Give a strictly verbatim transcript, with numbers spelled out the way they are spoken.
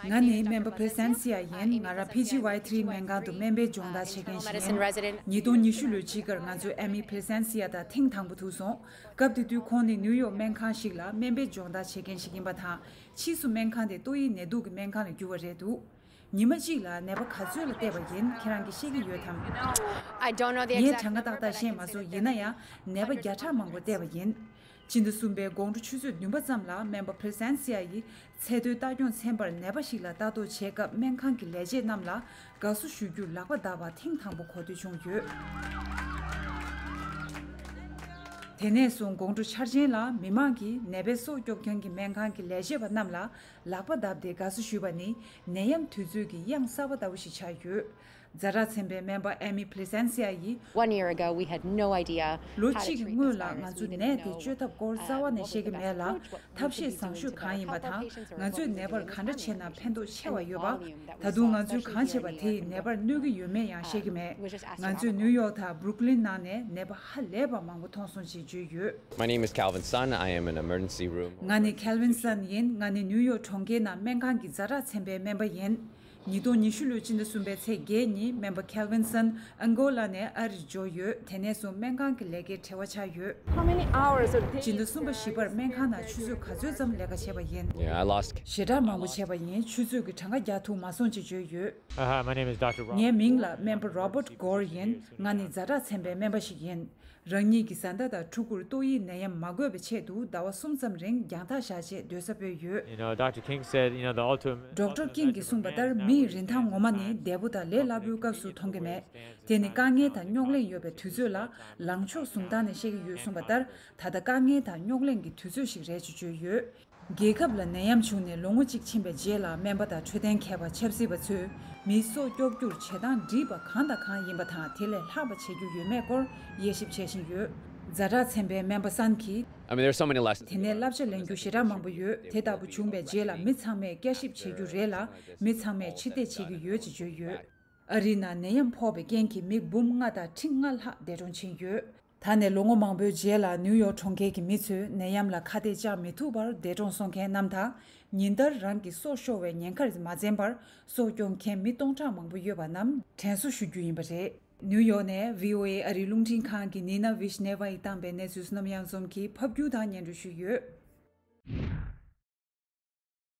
ང་ནི་སྨན་པ་Placencia་ཡིན། ང་རང་P G Y three སྨན་ཁང་དུ་སྨན་པའི་སྦྱོང་བརྡར་བྱེད་མཁན་ཞིག་ཡིན། ཉིས་སྟོང་ཉི་ཤུ་ལོའི་དཔྱིད་ཀར་ང་ཚོ་Amy Placencia་དང་ཐེངས་དང་པོ་ཐུག་སོང་། སྐབས་དེ་དུས་ཁོང་ནི་ནིའུ་ཡོག་སྨན་ཁང་ཞིག་ལ་སྨན་པའི་སྦྱོང་བརྡར་བྱེད་མཁན་ཞིག་ཡིན་པ་དང་། ཕྱིས་སུ་སྨན་ཁང་དེ་ཏོག་དབྱིབས་ནད་དུག་གི་སྨན་ཁང་ལ་བསྒྱུར་བ་རེད་འདུག་ཉི་མ་གཅིག་ལ་ནད་པ་ག་ཚོད་ལ་བལྟས་པ་ཡིན་ཁྱེད་རང་གིས་ཤེས་ཀྱི་ཡོད་དམ། I don't know the ངས་exact གྲངས་ཀ་ཏག་ཏག་ཤེས་མ་སོང་། ཡིན་ན་ཡང་ནད་པ་བརྒྱ་ཕྲག་མང་པོ་བལྟས་པ་ཡིན། ཕྱི་ཟླ་གསུམ་པའི་དགོང་དྲོ་ཆུ་ཚོད་བདུན་པ་ཙམ་ལ་སྨན་པ་Placencia་ཡིས་ཚེ་མདོའི་ལྟ་སྐྱོང་ཚན་པར་ནད་པ་ཞིག་ལ་ལྟ་རྟོག་བྱེད་སྐབས་སྨན་ཁང་གི་ལས་བྱེད་རྣམས་ལ་དགའ་བསུ་ཞུ་རྒྱུར་ལག་པ་བརྡབས་པ་ཐེངས་དང་པོ་གོ་ཐོས་བྱུང་ཡོད། དེ་ནས་བཟུང་དགོང་དྲོ་འཆར་ཅན་ལ་མི་མང་གིས་ནད་པའི་སྲོག་སྐྱོབ་མཁན་གྱི་སྨན་ཁང་གི་ལས་བྱེད་པ་རྣམས་ལ་ལག་པ་བརྡབས་ཏེ་དགའ་བསུ་ཞུས་པ་ནི་ནད་ཡམས་དུས་ཚོད་ཀྱི་གཡང་གསར་པ་ལྟ་བུ་ཞིག་ཆགས་ཡོད། ཛ་དྲག་ཚན་པའི་སྨན་པ་Amy Placencia་ཡིས། One year ago, we had no idea ལོ་གཅིག་གི་སྔོན་ལ་ང་ཚོ་ནད་དེ་བཅོས་ཐབས་སྐོར་རྩ་བ་ནས་ཤེས་ཀྱི་མེད་ལ། ཐབས་ཤེས་བཟང་ཤོས་གང་ཡིན་པ་དང་ང་ཚོས་ནད་པར་ག་འདྲ་བྱས་ན་ཕན་ཐོགས་ཆེ་བ་ཡོད་པ། ད་དུང་ང་ཚོས་གང་བྱས་པ་དེས་ནད་པར་གནོད་ཀྱི་ཡོད་མེད་ཡང་ཤེས་ཀྱི་མེད། ང་ཚོས་ནིའུ་ཡོག་དང་Brooklyn་ནང་ནས་ནད་པ་ཧ་ལས་པ་མང་པོ་མཐོང་སོང་ཞེས་བརྗོད་ཡོད། My name is Calvin Sun. I am an emergency room. ང་ནི་Calvin Sun་ཡིན། ང་ནི་ནིའུ་ཡོག་གྲོང་ཁྱེར་ནང་སྨན་ཁང་གི་ཛ་དྲག་ཚན་པའི་སྨན་པ་ཡིན། ཉིས་སྟོང་ཉི་ཤུ་ལོའི་སྤྱི་ཟླ་གསུམ་པའི་ཚེས་བརྒྱད་ཉིན་སྨན་པ་Calvin Sun་ཨན་གོ་ལ་ནས་ཨ་རིར་འབྱོར་ཡོད། དེ་ནས་བཟུང་སྨན་ཁང་གི་ལས་ཀའི་བྲེལ་བ་ཆགས་ཡོད། How many hours of days སྤྱི་ཟླ་གསུམ་པ་བཞི་པར་སྨན་ཁང་ནང་ཆུ་ཚོད་ག་ཚོད་ཙམ་ལས་ཀ་བྱས་པ་ཡིན། Yeah, I lost. ཞེ་དྲག་མང་པོ་བྱས་པ་ཡིན། ཆུ་ཚོད་ཀྱི་གྲངས་ཀ་རྒྱག་ཐུབ་མ་སོང་ཅེས་བརྗོད་ཡོད། Uh-huh, my name is Doctor Robert. ངའི་མིང་ལ་སྨན་པ་Robert Gore་ཡིན། ང་ནི་ཛ་དྲག་ཚན་པའི་སྨན་པ་ཞིག་ཡིན། རང་ཉིད་ཀྱི་བཟའ་ཟླ་དང་ཕྲུ་གུར་ཏོག་དབྱིབས་ནད་ཡམས་མ་འགོས་པའི་ཆེད་དུ་ཟླ་བ་གསུམ་ཙམ་རིང་རྒྱང་ཐག་བཞག་རྗེས་སྡོད་ས་སྤོས་ཡོད། You know, Doctor King said, you know, the ultimate Doctor King་གིས་གསུངས་པ་ལྟར་མིའི་རིན་ཐང་ངོ་མ་ནི་བདེ་པོ་དང་ལས་སླ་པོའི་སྐབས་སུ་མཐོང་གི་མེད། དེ་ནི་དཀའ་ངལ་དང་རྙོག་གླེང་ཡོད་པའི་དུས་ཚོད་ལ་ལངས་ཕྱོགས་བཟུང་སྟངས་ནས་ཤེས་ཀྱི་ཡོད་གསུངས་པ་ལྟར། ད་ལྟ་དཀའ་ངལ་དང་རྙོག་གླེང་གི་དུས་ཚོད་ཞིག་རེད་ཅེས་བརྗོད་ཡོད། རྒྱལ་ཁབ་ལ་ནད་ཡམས་བྱུང་ནས་ལོ་ངོ་གཅིག་ཕྱིན་པའི་རྗེས་ལ་སྨན་པ་དང་འཕྲོད་བསྟེན་མཁས་པ་ཆབ་སྲིད་པ་ཚོས་མིའི་སྲོག་སྐྱོབ་རྒྱུར་བྱེད་སྟངས་འགྲིག་པ་གང་དང་གང་ཡིན་པ་དང་དེ་ལས་ལྷག་པ་བྱེད་རྒྱུ་ཡོད་མེད་སྐོར་དབྱེ་ཞིབ་བྱེད་བཞིན་ཡོད། ཛ་དྲག་ཚན་པའི་སྨན་པ་སན་གྱིས། I mean, there's so many lessons. དེ་ནས་བསླབ་བྱ་ལེན་རྒྱུ་ཞེ་དྲག་མང་པོ་ཡོད། དེ་ལྟ་བུ་བྱུང་བའི་རྗེས་ལ་མི་ཚང་མས་བསྐྱར་ཞིབ་བྱེད་རྒྱུ་རེད་ལ་མི་ཚང་མས་ཕྱིར་བལྟས་བྱེད་ཀྱི་ཡོད་ཅེས་བརྗོད་ཡོད། ཨ་རིའི་ནང་ནད་ཡམས་ཕོག་པའི་རྐྱེན་གྱིས་མི་འབུམ་ལྔ་དང་ཁྲི་ལྔ་ལྷག་འདས་གྲོངས་ཕྱིན་ཡོད། ད་ནས་ལོ་ངོ་མང་པོའི་རྗེས་ལ་ནིའུ་ཡོག་གྲོང་ཁྱེར་གྱི་མི་ཚོས་ནད་ཡམས་ལ་ཁ་གཏད་གཅོག་མི་ཐུབ་པར་འདས་གྲོངས་སོང་མཁན་རྣམས་དང་། ཉིན་ལྟར་རང་གི་སྲོག་ཤོར་བའི་ཉེན་ཁར་མ་འཛེམས་པར་སྲོག་སྐྱོང་མཁན་མི་སྟོང་ཕྲག་མང་པོ་ཡོད་པ་རྣམས་དྲན་གསོ་ཞུ་རྒྱུ་ཡིན་པ་རེད། ནིའུ་ཡོག་ནས་བྷི་ཨོ་ཨེ་ཨ་རིའི་རླུང་འཕྲིན་ཁང་གི་ནི་ན་བྷིཤ་ནེ་ཝ་ཡིས་བཏང་པའི་གནས་ཚུལ་བསོད་ནམས་གཡང་འཛོམས་ཀྱིས་ཕབ་སྒྱུར་དང་སྙན་སྒྲོན་ཞུས་ཡོད།